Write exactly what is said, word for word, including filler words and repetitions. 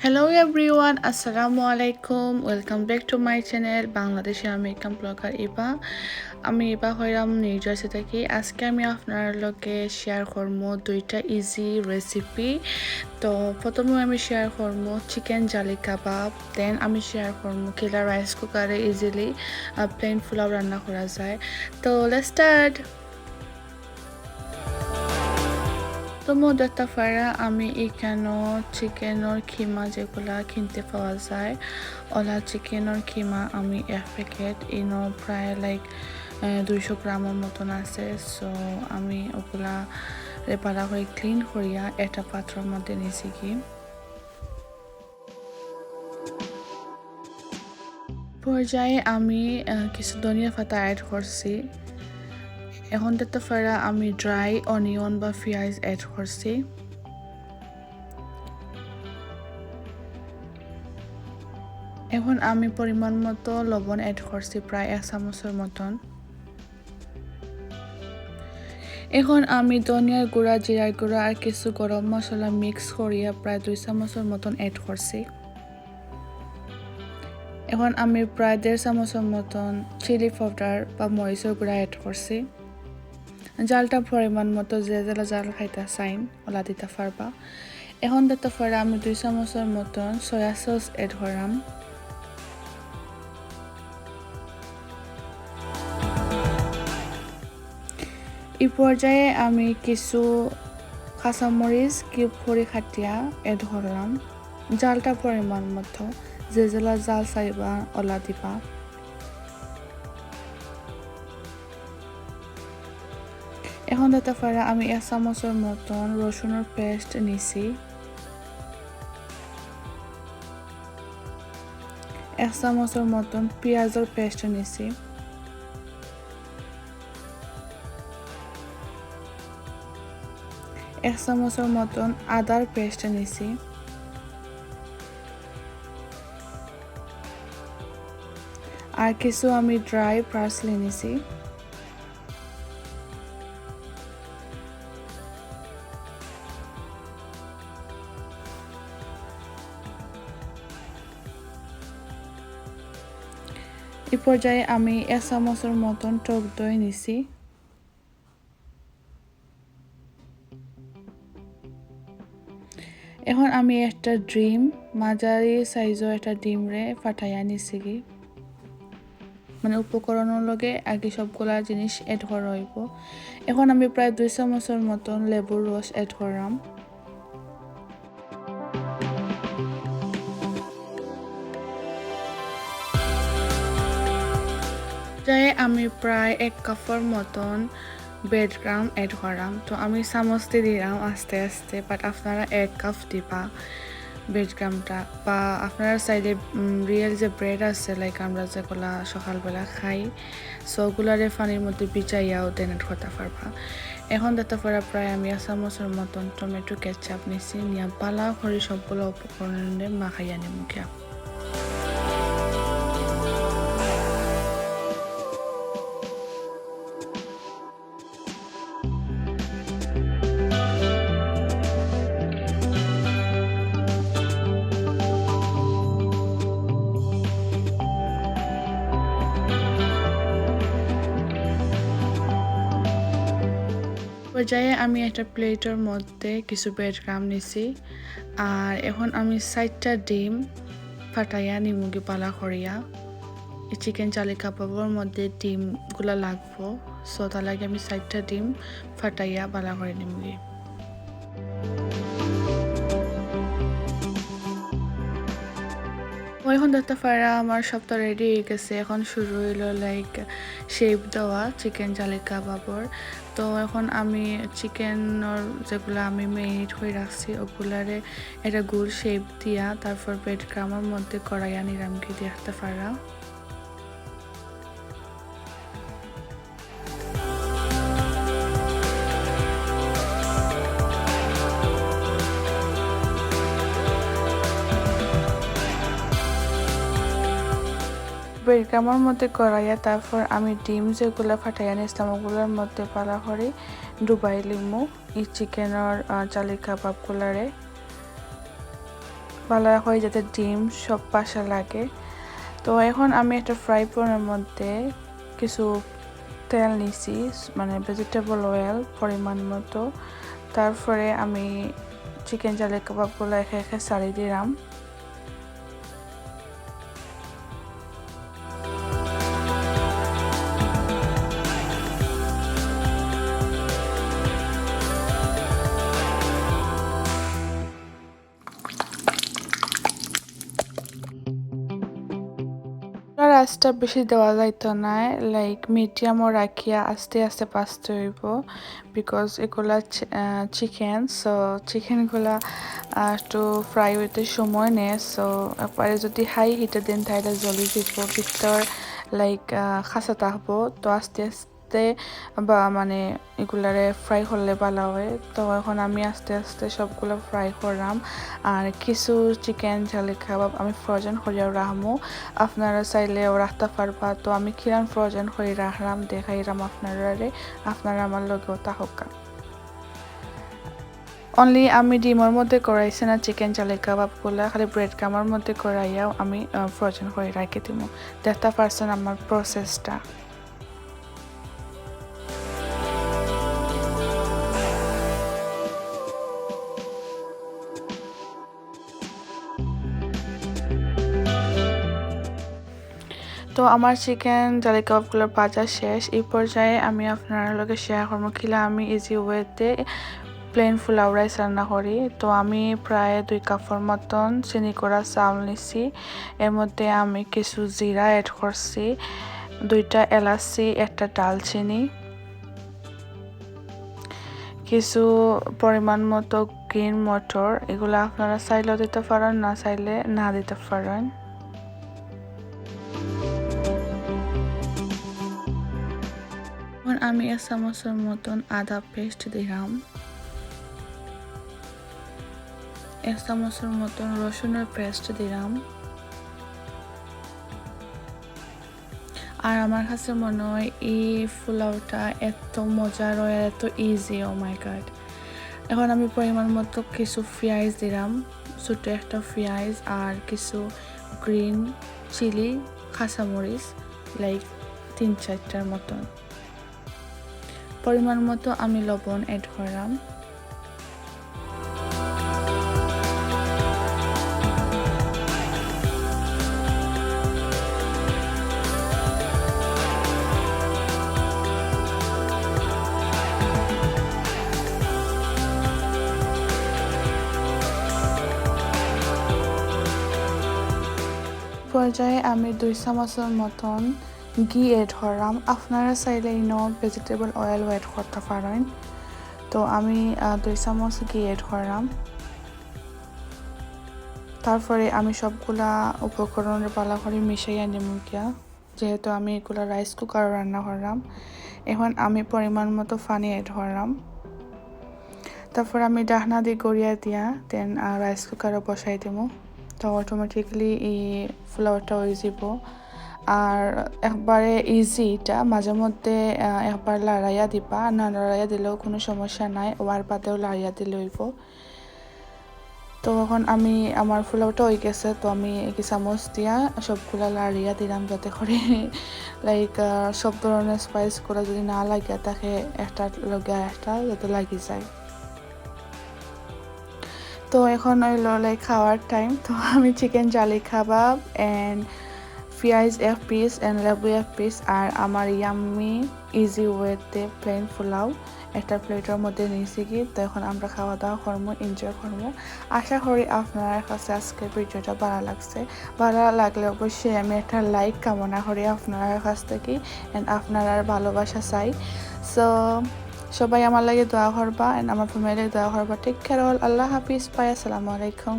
Hello everyone, আসসালামু আলাইকুম। Welcome back to my channel, Bangladeshi American blogger Eva. আমি ইভা হইরাম নিউ জার্সি থাকি। আজকে আমি আপনার লগে শেয়ার করমু দুইটা ইজি রেসিপি। তো প্রথমে আমি শেয়ার করমু চিকেন জালি কাবাব, দেন আমি শেয়ার করমু কিলা রাইস কুকারে ইজিলি প্লেন পোলাও রান্না করা যায়। তো লেটস স্টার্ট। তো মজার ফারা আমি ইখানো চিকেনর কিমা যেগুলা কিনতে পাওয়া যায়, ওলা চিকেনর কিমা আমি এক প্যাকেট, ইনো প্রায় লাইক দুইশো গ্রামর মতন আছে। সো আমি ওগুলা রে ভালা করি ক্লিন করিয়া একটা পাত্রর মধ্যে নিছি কি। পর্যায়ে আমি আহ, কিছু ধনিয়া পাতা অ্যাড করছি। এখন দেখতে পারা আমি ড্রাই অনিয়ন বা পিঁয়াজ অ্যাড করছি। এখন আমি পরিমাণ মতো লবণ অ্যাড করছি, প্রায় এক চামচর মতন। এখন আমি ধনিয়ার গুঁড়া, জিরার গুঁড়া আর কিছু গরম মশলা মিক্স করিয়া প্রায় দুই চামচর মতন অ্যাড করছি। এখন আমি প্রায় দেড় চামচর মতন চিলি পাউডার বা মরিচর গুঁড়া অ্যাড করছি। জালটা পরিমাণ মতো, যে যেলা জাল খাইতা চাইন ওলা দিতা পারবা। এখন দেখতে পারা আমি দুই চামচর মতন সয়া সস অ্যাড করাম। এই পর্যায়ে আমি কিছু কাঁচামরিচ কিউব করি কাটিয়া অ্যাড করলাম। জালটা পরিমাণ মতো, যে যেলা জাল চাইবা ওলা দিবা। এখন দেখতে পারা আমি এক চামচর মতন রসুনর পেস্ট নিছি, এক চামচর মতন পিঁয়াজর পেস্ট নিছি, এক চামচর মতন আদার পেস্ট নিছি, আর কিছু আমি ড্রাই পার্সলি নিছি। এই পর্যায়ে আমি এক চামচর মতন টক দই নিছি। এখন আমি একটা ডিম, মাঝারি সাইজর একটা ডিমরে ফাটাইয়া নিছি কি, মানে উপকরণর লগে আগে সবগুলা জিনিস অ্যাড করা অইবো। এখন আমি প্রায় দুই চামচর মতন লেবুর রস অ্যাড করলাম। যাই আমি প্রায় এক কাপর মতন ব্রেড ক্রাম্ব অ্যাড করাম। তো আমি চামচ দি দিলাম আস্তে আস্তে, বাট আপনারা এক কাপ দিবা ব্রেড ক্রাম্বটা, বা আপনারা চাইলে রিয়েল যে ব্রেড আছে, লাইক আমরা যেগুলা সকালবেলা খাই, সো ওগুলারে পানির মধ্যে ভিজাইয়াও দেন অ্যাড করতে পারবা। এখন দেখতে পারা প্রায় আমি এক চামচর মতন টমেটো কেচাপ নিছি, নিয়া ভালা করি সবগুলা উপকরণরে মাখাইয়া নিমু গিয়া। পর্যায়ে আমি একটা প্লেটর মধ্যে কিছু ব্রেড ক্রাম্ব নিছি, আর এখন আমি চাইরটা ডিম ফাটাইয়া নিমুগি ভালা করিয়া। এই চিকেন জালি কাবাবর মধ্যে ডিমগুলা লাগবো, সো তার লাগি আমি চাইরটা ডিম ফাটাইয়া ভালা করি নিমুগি। ওই এখন দেখতে পারা আমার সবটা রেডি হয়ে গেছে। এখন শুরু হইলো লাইক শেপ দেওয়া চিকেন জালি কাবাবর। তো এখন আমি চিকেনর যেগুলা আমি ম্যারিনেট করে রাখছি, ওগুলারে একটা গোল শেপ দিয়া, তারপর ব্রেড ক্রাম্বর মধ্যে করাইয়া নিলাম কি দেখতে পারা। ব্রেড ক্রাম্বর মধ্যে করাইয়া, তারপর আমি ডিম যেগুলা ফাটাইয়া নিছিলাম, ওগুলার মধ্যে ভালা করি ডুবাই লিমু এই চিকেনর, আহ, জালি কাবাবগুলারে। ভালা করি যাতে ডিম সব পাশা লাগে। তো এখন আমি একটা ফ্রাই প্যানের মধ্যে কিছু তেল নিছি, মানে ভেজিটেবল অয়েল পরিমাণ মতো। তারপরে আমি চিকেন জালি কাবাবগুলা একে একে ছাড়ি দিলাম। আঁচটা বেশি দেওয়া যাইতো নায়, লাইক মিডিয়ামও রাখিয়া আস্তে আস্তে ভাজতে অইবো, বিকজ এগুলা চি-, আহ, চিকেন, সো চিকেনগুলা, আহ, একটু ফ্রাই অইতে সময় নেয়। সো একবারে যদি হাই হিটে দেন তাইলে জ্বলি যাইবো, ভিতর লাইক, আহ, কাঁচা থাকবো। তো আস্তে আস্তে বা মানে এগুলারে ফ্রাই করলে ভালা অয়। তো এখন আমি আস্তে আস্তে সবগুলা ফ্রাই করলাম। আর কিছু চিকেন জালি কাবাব আমি ফ্রোজেন করিয়াও রাখমু, আপনারা চাইলেও রাখতা পারবা। তো আমি কিলান ফ্রোজেন করি রাখলাম দেখাইলাম আপনারারে, আপনারা আমার লগেও থাকউক্কা। অনলি আমি ডিমর মধ্যে করাইছি না চিকেন জালি কাবাবগুলা, খালি ব্রেড ক্রাম্বর মধ্যে করাইয়াও আমি, আহ, ফ্রোজেন করি রাখি দিমু। দেখতা পারছইন আমার প্রসেসটা। তো আমার চিকেন জালি কাবাবগুলা ভাজা শেষ। এই পর্যায়ে আমি আপনারার লগে শেয়ার করমু কিলা আমি ইজি ওয়েতে প্লেন পোলাও রাইস রান্না করি। তো আমি প্রায় দুই কাপর মতন চিনি গুঁড়া চাউল নিছি। এর মধ্যে আমি কিছু জিরা অ্যাড করছি, দুইটা এলাচি, একটা দারচিনি, কিছু পরিমাণ মতো গ্রিন মটর, এগুলা আপনারা চাইলেও দিতা পারইন, না চাইলে না দিতা পারইন। এখন আমি এক চামচর মতন আদা পেস্ট দিলাম, এক চামচর মতন রসুনর পেস্ট দিলাম। আর আমার কাছে মনে হয় এই পোলাওটা এত মজার হয় আর এত ইজি, oh my God। এখন আমি পরিমাণ মতো কিছু পিঁয়াজ দিলাম, ছোট একটা পিঁয়াজ, আর কিছু গ্রিন চিলি, কাঁচামরিচ, লাইক তিন চারটার মতন। পরিমাণ মতো আমি লবণ অ্যাড করলাম। পর্যায়ে আমি দুই চামচর মতন ঘি অ্যাড করলাম। আপনারা চাইলে ইনো ভেজিটেবল অয়েলও অ্যাড করতা পারইন। তো আমি, আহ, দুই চামচ ঘি অ্যাড করলাম। তারপরে আমি সবগুলা উপকরণরে ভালা করি মিশাইয়া নিমু গিয়া, যেহেতু আমি এগুলা রাইস কুকারো রান্না করলাম। এখন আমি পরিমাণ মতো পানি অ্যাড করলাম। তারপর আমি ঢাকনা দি গড়িয়া দিয়া দেন, আহ, রাইস কুকারো বসাই দিমু। তো অটোমেটিক্যালি এই পোলাওটা অই যাইবো। আর একবারে ইজি এটা, মাঝে মধ্যে, আহ, একবার লাড়াইয়া দিবা, না লাড়াইয়া দিলেও কোনো সমস্যা নাই, ওয়ার বাদেও লাড়াইয়া দিলে অইবো। তো এখন আমি, আমার পোলাওটা অই গেছে, তো আমি এক চামচ দিয়া সবগুলা লাড়িয়া দিলাম, যাতে করে লাইক, আহ, সব ধরনের স্পাইস গুলা যদি না লাগিয়া থাকে, একটার লগে একটা যাতে লাগি যায়। তো এখন অইলো লাইক খাওয়ার টাইম। তো আমি চিকেন জালি কাবাব and পিঁয়াজ এক পিস and লেবু এক পিস আর আমার ইয়াম্মি ইজি ওয়েতে প্লেন পোলাও একটা প্লেটর মধ্যে নিছি কি। তো এখন আমরা খাওয়া দাওয়া করমু, এনজয় করমু। আশা করি আপনারার কাছে আজকের ভিডিওটা ভালা লাগছে। ভালা লাগলে অবশ্যই আমি একটা লাইক কামনা করি আপনারার কাছ থাকি and আপনারার ভালোবাসা চাই। সো সবাই আমার লাগি দোয়া করবা and আমার ফ্যামিলির লাগি দোয়া করবা। টেক কেয়ার অল, আল্লাহ হাফিজ, বাই, আসসালামু আলাইকুম।